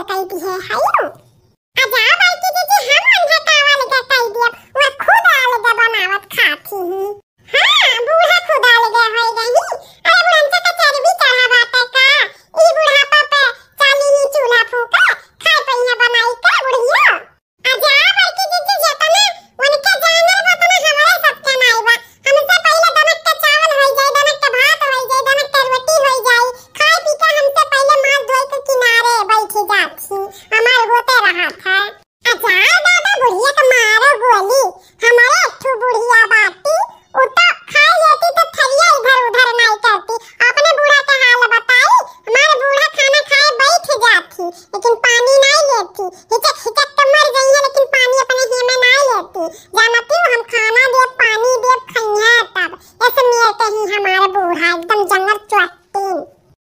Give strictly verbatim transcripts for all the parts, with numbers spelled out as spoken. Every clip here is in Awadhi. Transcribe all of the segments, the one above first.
कई दिहे हई। आ जा बड़की दीदी, हम उन्हें का अलगे कई दियब, वो खुद अलगे बनावत खाती ही। हाँ, बूढ़ा खुद अलगे होई गई। अरे बुढ़नचा का चर्बी चढ़ा बाटे का? ई बुढ़ापा पे चाली ही चूल्हा फूका, खाए पइहे बनाई का बुढ़िया? आ जा बड़की दीदी, जेतना उनके जानल बा, ओतना हमरे सबके नाई बा। हमसे पहिले दमक के चावल होई जाई, दमक के भात होई जाई, दमक के रोटी होई जाई। खाए पी के हमसे पहिले माथ धोई के किनारे बैठ जात ही। हमार होते रहत है। आ जा दादा, बुढ़िया के मारो गोली। हमारे एक ठो बुढ़िया बाटी, उ तो खाए लेती तो थरिया इधर उधर नाई करती। अपने बूढ़ा के हाल बताई, हमारे बूढ़ा खाना खाए बैठ जाती, लेकिन पानी नाई लेती। हिचक हिचक के मर जाइए, लेकिन पानी अपने हिया में नाई लेती। जानती हो, हम खाना देब, पानी देब, खइहे तब। ऐसे मेर के ही हमारे बूढ़ा एकदम जंगल चुअत्तीन।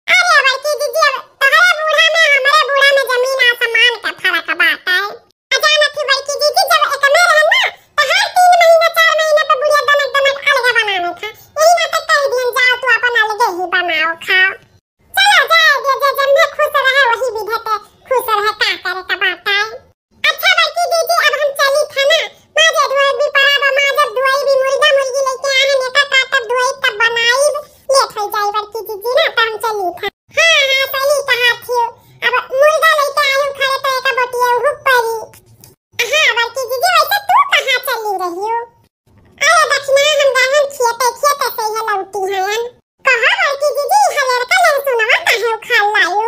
अरे बड़की दीदी, अब तोहरे बूढ़ा में, हमरे बूढ़ा में जमीन आसमान का फर्क बाटे। आ जानत ही बड़की दीदी, जब एक में रहन ना, तो हर तीन महीना, चार महीना पे बुढ़िया दमक दमक अलगे बनावे था। यही नाते कह दिहन, जाओ तू अपन अलगे ही बनाओ खाओ। चलो जाए दे, जे जन्मे खुश रहे वही विधे पे खुश रहे, का करे का बात है। अच्छा बड़की दीदी, अब हम चली था ना, माजे धोए भी पड़ा बा, माजे धोए भी, मुर्गा मुर्गी लेके आए हैं, एका काटब धोए तब बनाई, लेट हो जाए बड़की दीदी ना, तो हम चली था। हाँ हाँ, सही कहा थी। अब मुर्गा लेके आयु खड़े तो एका बटिया उहु परी। हाँ बड़की दीदी, वैसे तू कहाँ चली रही हो? अरे दक्षिणा, हम गए हैं खेते, खेते से ये लौटी हैं। कहा बड़की दीदी, हरियर का लहसुनवा काहे उखाड़ लायु?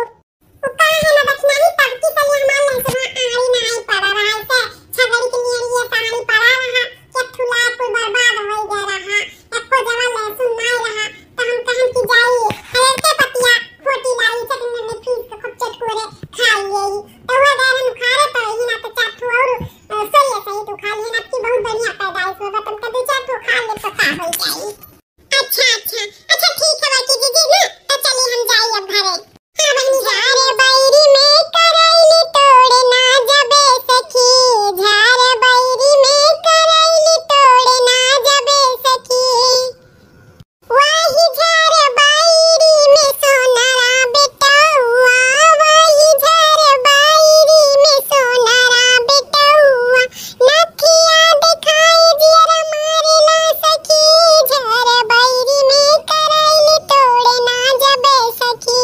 वो का है ना दक्षिणा, ही तब की सली हमार लहसुनवा आड़ी नाई पड़ा रहा, ऐसे छगड़ी के नियर ये साड़ी पड़ा रहा, के फुला कुल बर्बाद हो गया रहा, एको जवा लहसुन नाई रहा। तो हम कहन कि जाई, हरियर के पतिया खोटी लाई, चटनी में पीस के खूब चटकोरे खा लेई। तो वो गए हम उखाड़े तो यही ना तो चार ठो और, अ, सोइए सही तो खा लेन। आपकी बहुत बढ़िया पैदाइश होगा, तुमका दो चार ठो खा ले तो का हो जाई। अच्छा, अच्छा, अच्छा, ठीक है बड़की दीदी ना, तो चली हम जाई अब घरे। हाँ बहनी, झार बैरी में करैली तोड़े ना जबे सखी, झार बैरी में करैली तोड़े ना जबे सखी। वही झार बायरी में सोनरा बेटौआ, वही झार बायरी में सोनरा बेटौआ, नथिया देखाई जियरा मारेला सखी, झार बायरी में करैली तोड़े ना जबे सखी।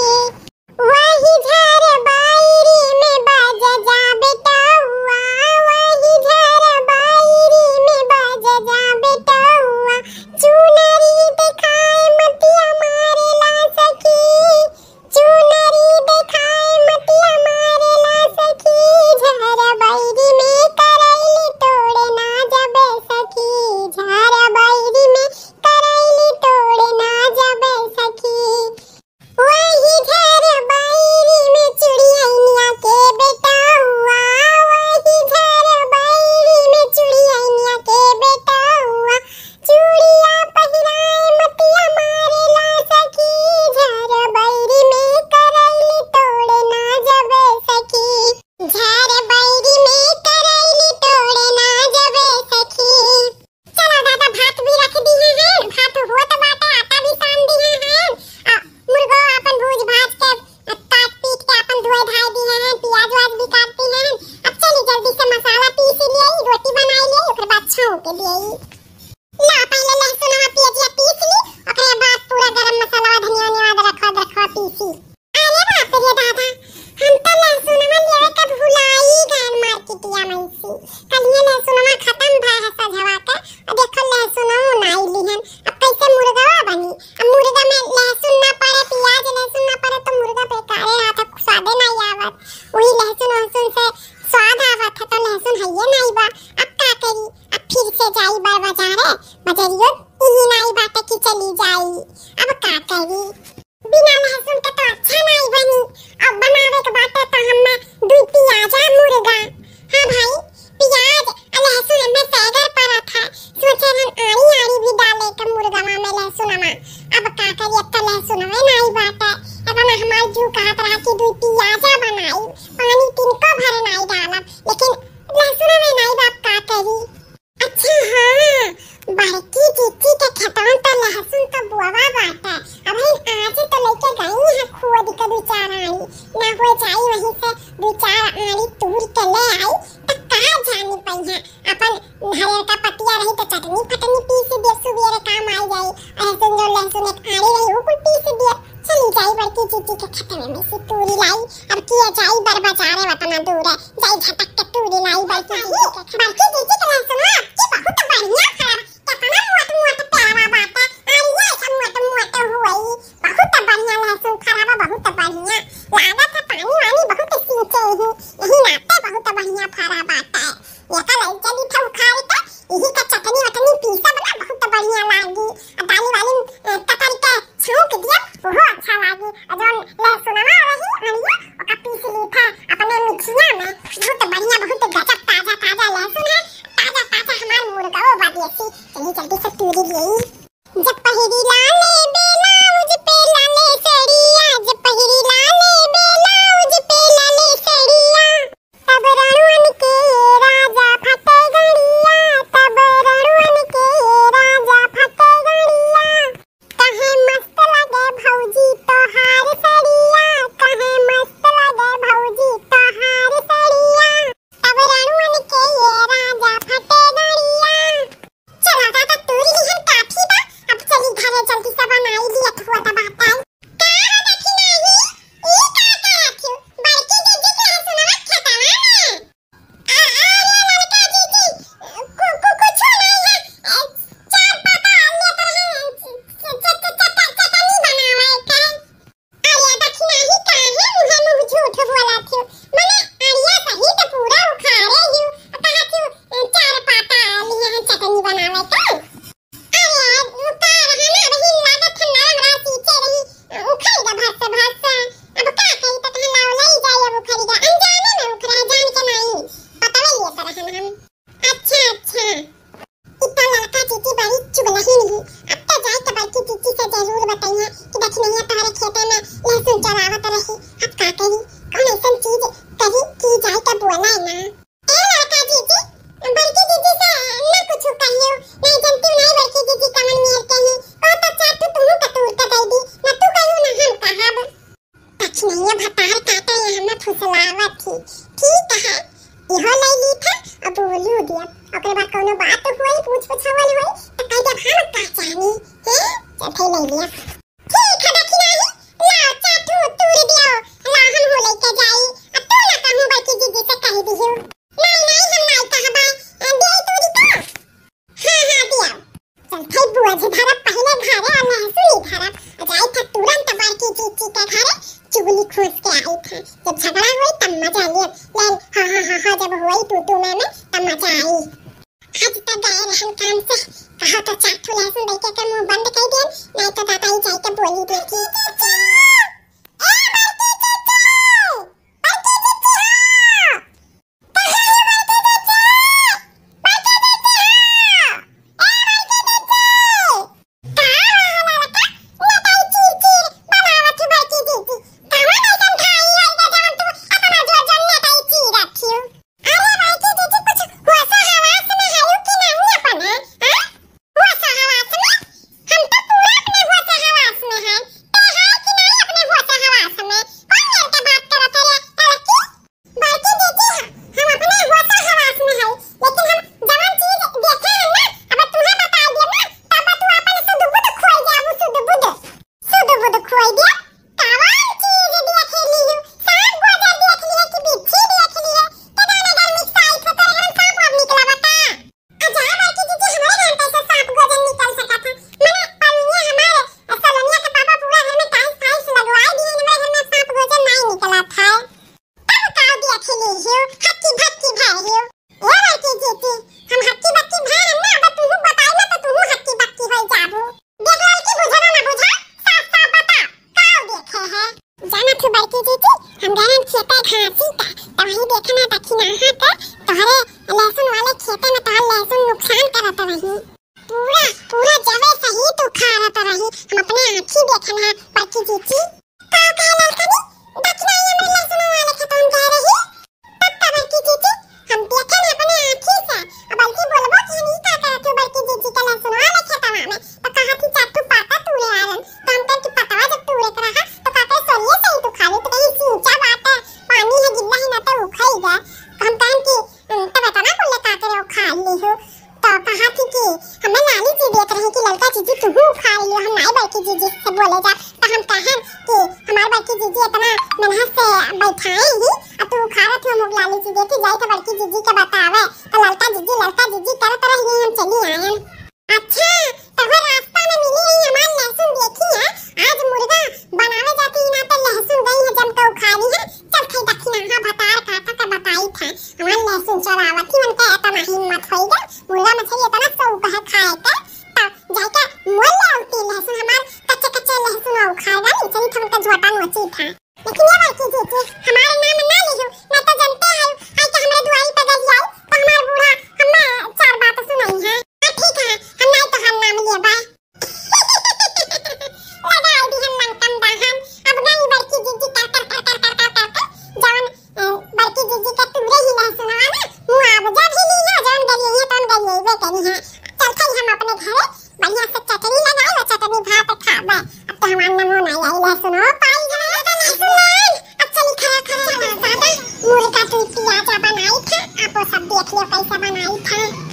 वही झार बायरी में बाज जा बेटौआ, वही झार बायरी में बाज जा बेटौआ, चुनरी देखाए मतिया मारेला सखी, चुनरी देखाए मतिया मारेला सखी, झार बायरी में करैली तोड़े ना जबे सखी, झार बायरी में करैली तोड़े ना जबे सखी। वही झार बायरी में चुड़ियैनिया के बेटौआ, वही झार बायरी में चुड़ियैनिया के बेटौआ, चूड़िया पहिराए मतिया मारेला सखी, झार बायरी में करैली तोड़े ना जबे सखी, झार बायरी में करैली तोड़े ना जबे सखी। चलो दादा, भात भी रख दिहे हैं, भात होत बाटे, आटा भी सान दिहे हैं, आ, मुर्गो अपन भूज भाज के, काट पीट के अपन धोए धाए दिहे हैं, प्याज व्याज भी काट दिहे हैं। अब चली जल्दी से मसाला पीस लिए, रोटी बनाई लिए, ओकर बाद छौंक लिए। ला पहले लहसुन और प्याजिया पीस ली, ओकरे बाद पूरा गरम मसाला, धनिया वनिया, अदरक वदरक पीसी। अरे बाप रे दादा, हम तो लहसुनवा लेवे के भुलाई गए मार्केटिया में से। कलिए लहसुनवा खत्म भए है सझवा के, और देखो लहसुनवा नाई लिहन। अब कैसे मुर्गवा बनी? अब मुर्गा में लहसुन ना पड़े, प्याज लहसुन ना पड़े तो मुर्गा बेकारे रहत है, स्वादे नाई आवत। वही लहसुन वहसुन से स्वाद आवत है तो लहसुन हइये नाई बा। अब का करी? अब फिर से जाई बड़ बाजारे, बजरियो इही नाई बाटे कि चली जाई। अब का करी? बिना लहसुन के तो अच्छा नाई बनी। अब बनावे के बाटे तो हमें दुई पियाजा मुर्गा। हाँ भाई, पियाज आ लहसुन में सैगर परत है। सोचे रहन आड़ी आड़ी भी डाले के मुर्गवा में लहसुनवा। अब का करी, अब तो लहसुनवे नाई बाटे। अब ना हमार जू कहत रहा कि दुई पियाजा बनाई, पानी तिनको भर नाई डालब, लेकिन लहसुनवे नाई बा, अब का करी? अच्छा हाँ, बड़की जीजी के खेतवन पे लहसुन तो बोवा बाटे। अबहिन आज तो लेके गई है खोद के दू चार आनी, ना हो जाई वहीं से चार आड़ी तूर के ले आई, त का जानी पइहा। अपन हरियरका पतिया रही त चटनी फटनी पीस दे, सुबेरे काम आई जाई। लहसुन, जो लहसुन एक आड़ी रही, उ कुल पीस दे। चली जाई बड़की जीजी के खेतवे में से तूरी लाई। अब किया जाई बर बाजारे वतना दूर है, जाई झटक के तूरी लाई बड़की जीजी के खेत। बड़की जीजी के लहसुन आपकी बहुत बढ़िया खराब, कितना मोट मोट प्यारा बाटे। आड़िया ऐसा मोट मोट हुई, बहुत बढ़िया लहसुन खराब, बहुत बढ़िया। लागत है पानी वानी बहुत सींचे ही, यही नाते बहुत बढ़िया फरा बाटे। एका लई चली था उखाड़ के, यही का चटनी वटनी पीसब ना, बहुत बढ़िया लागी। आ दाली वाली, अ, कतरी के छौंक दिया, ओहो अच्छा लागी। आ जौन लहसुनवा रही, अनिया, ओका पीस ली था अपने मिक्सिया में। बहुत बढ़िया, बहुत गजब ताजा ताजा लहसुन है, ताजा ताजा हमार मुर्गो बा देसी। चली जल्दी से तूरी ले। जब पहिरी लाले ब्लाउज पे लाले सड़िया, जब पहिरी लाले ब्लाउज पे लाले सड़िया, तब रणवन के ये राजा फटे गड़िया, तब रणवन के ये राजा फटे गड़िया। कहे मस्त लगे भौजी तोहार सड़िया, कहे मस्त लगे भौजी तोहार सड़िया। तब रणवन के ये राजा फटे गड़िया। चला दादा, तूरी लिहन काफी बा, अब चली घरे जल्दी से बनाई ली अथुआ दबाता है। का हो दखिनाही, ई का करत हो? बड़की दीदी के लहसुनवा खेतवा में। आ, आ रे ललका जीजी, कु-, कु-, कुछो नहीं है। ए, चार पाता लेत रहे, च-, च-, च-, च-, चटनी बनावे के। अरे दखिनाही, काहे मुँहे मुँह झूठ बोलत हो? मने अड़िया सहित पूरा उखाड़े हो, कहा तू चार पाता लिहन चटनी बनावे के। अरे उखाड़ है ना, वही लागत है नरम रहा, सींचे रही, उखड़ गया भस भस। अब का कही, तो कहा लाओ ले जाए, अब उखड़ गया, अनजाने में उखड़ा है, जान के नहीं, पतवे लिए तो रहन हम। अच्छा, अच्छा। इतना लड़का जीजी बड़ी चुगलहिन ही। अब तो जाए के बड़की जीजी से जरूर बताइए कि दखिनैया तोहरे खेते में लहसुन चरावत रही। अब का कही, कौन ऐसन चीज कही कि जाए के बोला है ना। ए लड़का जीजी, बड़की जीजी से ना कुछ कहियो, नहीं जानती नहीं बड़की जीजी कमन मेर कही। कहो तो चार तू तुमू कतूर का दे दी, ना तू कहियो ना हम कहब। दखिनैया भतार काटे ये हमें फुसलावत थी। ठीक है, इहो ले ली था, अब बोलू दिया। ओकरे बाद कौनो बात होई, पूछ पुछावल होई, तो कह देब हम का चाहनी। हैं? चल, थे ले लिया। ठीक है, दखिनैया, लाओ, चाटू तूर दियो, लाओ, हम हो लेके जाई। अब तू ना कहूँ, बड़की दीदी से कह दियो। नहीं, नहीं, हम नहीं कहबा, दे तूरी तो। हाँ, हाँ, दिया। चल, थे बुआ जी धरब पहले घरे और लहसुन ही धरब। आ जाई था तुरंत बड़की जीजी के घरे, चुगली खोस के आई था। जब झगड़ा होई, तब मजा ले। ले, हाँ, हाँ, हाँ, हाँ, जब होई तू, तू, मैं, मैं, तब मजा आई। आज तो गए रहन काम से, कहा तो चार ठो लहसुन लेके के मुंह बंद कर दियन, नहीं तो दादा ही जाई के बोली दे। बड़की जीजी, ए बड़की जीजी, बड़की जीजी हो। कहाँ है बड़की जीजी? बड़की जीजी हो। ए बड़की जीजी। का हो ललका? नेटाई चीर चीर बनावत हो बड़की जीजी। कवन ऐसन खाई है जे जवन तू इतना जोर जोर नेटाई चीरत हो? अरे बड़की जीजी, कुछ होश हवास में हयू कि नहीं अपन, हैं? हाँ? होश हवास में? हम तो पूरा अपने होश हवास में हैं। ते है कि नहीं अपने होश हवास में? कौन मेर के बात करत है रे लड़की? बड़की जीजी, हम अपने होश हवास में है, लेकिन हम जवन चीज देखे हैं ना, अब तुम्हें बता दिया ना, तब तू अपन सुध बुध खोई जाबू, सुध बुध। सुध बुध खोई दिया? कवन चीज देखे ली हो? सांप गोजर देख ली है कि बिच्छी देख ली है? के दाना गर्मी के साइड से तोरे घर में सांप वाप निकला बता? आ जा बड़की जीजी, हमरे घर पे से सांप गोजर निकल सकत है। मने पलनिया हमारे सलोनिया के पापा पूरा घर में टाइल्स फाइल्स लगवाई दिए, हमरे घर में सांप गोजर नहीं निकलत है। तब का देख ली हो, हक्की भक्की भय हो। ए बड़की जीजी, हम हक्की बक्की भय हम ना, अब तुहू बताई ना तो तुहू हक्की बक्की होई जाबू। देख ललकी, बुझा ना, ना बुझा, साफ साफ बता, का देखे है? जाना थू बड़की जीजी, हम गए खेते घासी का, तो वही देखे ना दखिनहा के, तोहरे लहसुन वाले खेते में तोहर लहसुन नुकसान करत रही। पूरा, पूरा जवे सहित उखाड़त रही। हम अपने आँखी देखन है बड़की जीजी। का कहे ललकनी? दखिनहा हमरे लहसुन वाले खेतन गए रही। तब का बड़की जीजी, हम देखन है अपने आँखी से। अब बल्कि बोलबो कि हम ई का करत हो बड़की जीजी के लहसुन वाले खेतवा में? तो कहा थी चार ठो पाता तूरे आलन। तो हम कहे कि पतवा जब तूरे के रहा, तो का करे सोनिए से ही तू खा ले, तो कहीं सींचा बात है, पानी है, गिल्ला है ना, तो लाली जी देखी जाई तो बड़की जीजी के बतावे, तो ललका जीजी, ललका जीजी करत रही, हम चली आयन। अच्छा, तोहर रास्ता में मिली रही हमार लहसुन, देखी है, आज मुर्गा बनावे जाती ना तो लहसुन गई है जम के उखाड़ी है। चल खाई दखिना, हाँ भतार काटा के बताई था, हमार लहसुन चोरावत ही, उनका इतना हिम्मत होई गल, मुर्गा मछली इतना शौक है खाए के, तो जाके मोल ले आवती लहसुन, हमार कच्चे कच्चे लहसुन उखाड़ डाली, चली था उनका झोटा नोची था। लेकिन ये बड़की जीजी, हमार नाम ना लिहो, ना तो जनते है, आई के हमरे दुआरी पे गली आई, तो हमार बूढ़ा हमें चार बात सुनाई है। हाँ, ठीक है, हम नहीं तो हम नाम लिए बा। लगाई दी हम लंकम दहन, अब नहीं बड़की जीजी कर, कर, कर, जवन, अ, बड़की जीजी के तुरे ही लहसुनवा ना, मुआवजा भी ली है, जवन गलिये है, तवन गलिये करी है। चल खाई हम अपने घरे, बढ़िया से चटनी लगाई और चटनी भात खाबे। अब तो हमार नमो नहीं आई लहसुन हो पाई है। तो लहसुन लाल, अब चली खरा खरा मसाला, मुर्गा दुई पियाजा बनाई था, आपो सब देख लियो कैसे बनाई था।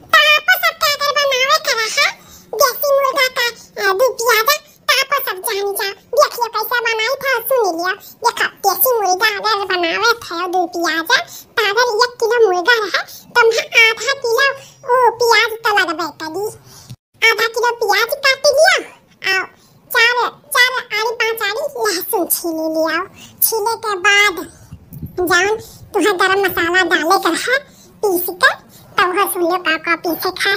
तो आपो सब का अगर बनावे के रहा देसी मुर्गा का, अ, दुई पियाजा, तो आपो सब जान जा, देख लियो कैसे बनाई था, सुन लियो। देखो, देसी मुर्गा अगर बनावे थे दुई पियाजा, तो अगर एक किलो मुर्गा रहे, तो हम आधा किलो वो पियाज तो लगबे करी। आधा किलो पियाज काट लिया और चार, चार आरी, पाँच आरी लहसुन छील लिया। छीले के बाद जौन तुहे गरम मसाला डाले के रहे पीस के, तो वह सुन लो का का पीसे खा।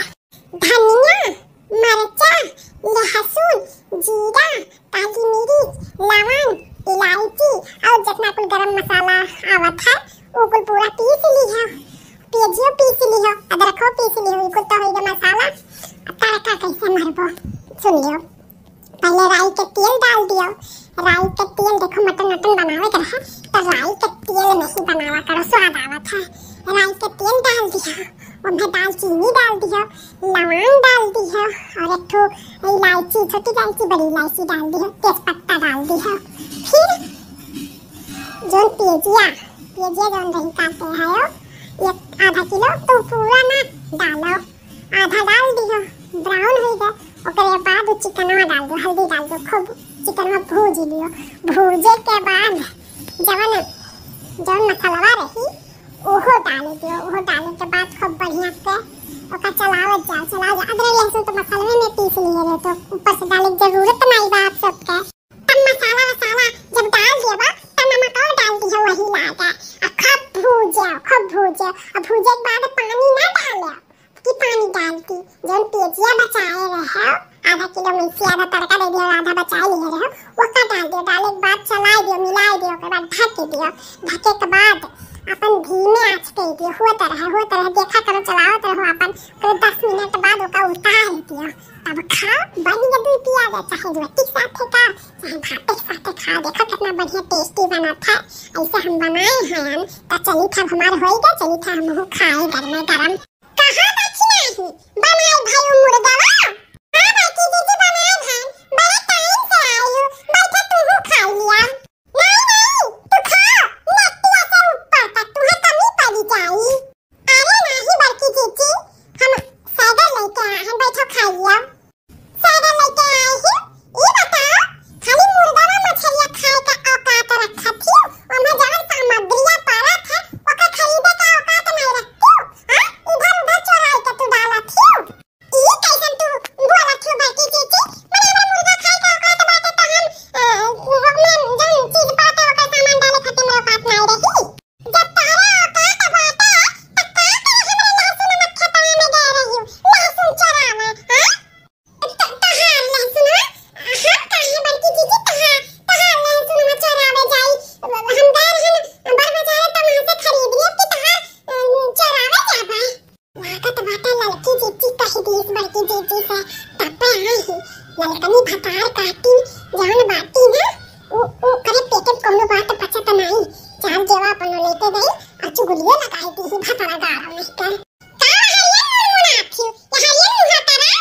धनिया, मरचा, लहसुन, जीरा, काली मिर्च, लवंग, इलायची और जितना कुल गरम मसाला आवत है, वो कुल पूरा पीस लिहो। प्याजियो पीस लिहो, अदरको पीस लिहो, ये कुल तो हो गया मसाला। अब तड़का कैसे मरबो, सुन लियो। पहले राई के तेल डाल दियो। राई के तेल, देखो, मटन वटन बनावे के रहा, तो राई के तेल में ही बनावा करो, स्वाद आवत है। राई के तेल डाल दियो, ओमे दालचीनी डाल दियो, लवंग डाल दियो, और एक ठो इलायची, छोटी इलायची, बड़ी इलायची डाल दियो, तेज पत्ता डाल दियो। फिर जौन प्याजिया, प्याजिया जौन रही काटे है, एक आधा किलो, तो पूरा ना डालो, आधा डाल दियो, brown हो गए। ओकरे बाद उ चिकनवा डाल दो, हल्दी डाल दो, खूब चिकनवा भूज लियो। भूजे के बाद जवन, जवन मसालवा रही, ओहो डाल दियो। ओहो डाले के बाद खूब बढ़िया से ओका चलावत जाओ, चलावत जाओ। अदरक लहसुन तो मसालवे में पीस लिए रहे, तो ऊपर से डाले के जरूरत नहीं बा आप सबके। तब मसाला वसाला जब डाल देबा, तब नमक और डाल दियो वही लागे। आ खूब भूजे, खूब भूजे। आ भूजे के बाद पानी ना डाले, कि पानी डालती, जौन पेजिया बचाए रहे, आधा किलो में से आधा तड़का दे दियो, आधा बचाए लिए रहे, ओका डाल दियो। डाले के बाद चलाए दियो, मिलाए दियो, ओकर बाद ढक दियो। ढके के बाद अपन धीमे आँच पे दियो, होत रहे, होत रहे, देखा करो, चलावत रहो अपन। फिर दस मिनट बाद ओका उतार दियो। तब खाओ, बन गया दुई पियाजा, चाहे रोटी के साथे का, चाहे भात के साथे खाओ। देखो कितना बढ़िया tasty बनत है। ऐसे हम बनाए हैं, तो चली था हमार होई गया, चली था हमहू खाए गरमे गरम। कहाँ बची नाही, बनाए भाई उ मुर्गवा? हाँ बड़की जीजी बनाए भाई, बड़े time से आई हूँ, बैठे तू हूँ खा लिया। नहीं, नहीं, तू खा, नटिया से ऊपर तक तुम्हें कमी पड़ी जाई। अरे नाही बड़की जीजी, हम सैगर लेके आए हैं, बैठो खा लिया। सैगर लेके आए हैं, ये बताओ, खाली मुर्गा में मछलिया खाए का औकात रखा थी, ओमे जवन सामग्रिया पड़ा था, ओका खरीदे का औकात नहीं रखती हो, हाँ? इधर उधर चोराई के तू डाला थी। ई कैसन तू बोलत हो बड़की जीजी? मने हमरा मुर्गा खाए के औकात बाटे त हम, अ, ओमे जौन चीज बाटे ओकर सामान डाले खातिर हमरा औकात नाई रही। जब तोहरे औकात बाटे त का करे हमरे लहसुन में खेतवा में गए रही? लहसुन चोरावे, हाँ? त-, तहार लहसुन, हम काहे बड़की जीजी तहार, तहार लहसुन में चोरावे जाई? हम गए रहन बड़ बाजारे त वहाँ से खरीद लिए कि तहार, अ, चोरावे जाबे। लागत बाटे ललकी जीजी कह दीस बड़की जीजी से, तबे आई ही। ललकनी भतार काटी जौन बाटी ना, उ, उ करे पेटे में कौनो बात पचत नाई। चार जेवा अपन लेके गई और चुगलियो लगाई दी ही भतारा गारो में कर। का हरियर मुड़मुड़ात हियो, ये हरियर मुहा तारा?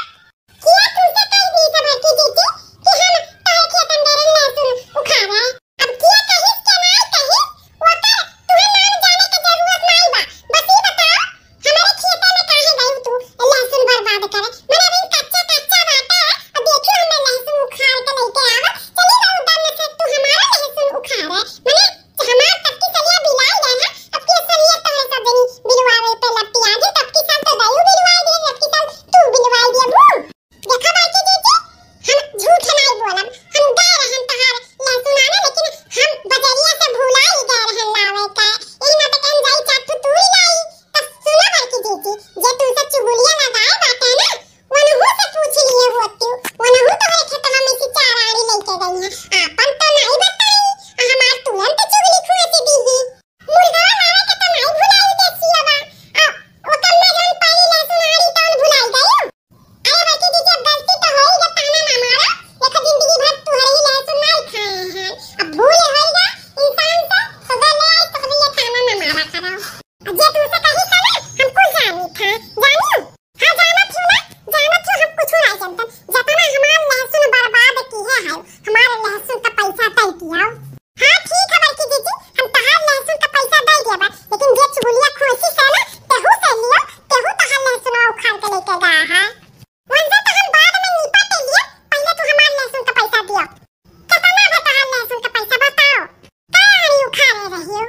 किया तुमसे कह दीस बड़की जीजी कि हम तोहरे खेतन गरम लहसुन उखाड़े? अब किया कहिस के नाई कहिस, ओकर तुहे नाम जाने के जरूरत नाई बा। बस ई बताओ, हमरे खेते में काहे गई तू लहसुन बर्बाद करे? मने अभी कच्चा कच्चा बाटे, अब देखियो हमें लहसुन उखाड़ के लेके आवा। चली जाओ दम से तू हमारा लहसुन उखाड़े। मने हमार सबकी सरिया बिलाई गए ना, अब के ते तुमसे कही था ना, हम कुल जानी था, जानियो? हाँ, जानत हूँ ना, जानत हूँ, हम कुछ ना जानतन। जतना हमार लहसुन बर्बाद किहे है, हमार लहसुन का पैसा दे दियो। हाँ, ठीक है बड़की जीजी, हम तहार लहसुन का पैसा दे देबा, लेकिन जे चुगलिया खोसी से ना, तेहू से लियो, तेहू तहार लहसुन उखाड़ के लेके गया है। उनसे तो हम बाद में निपट लिए, पहले तू हमार लहसुन का पैसा दियो। कितना बा तहार लहसुन का पैसा बताओ? का आरी उखाड़े रहियो?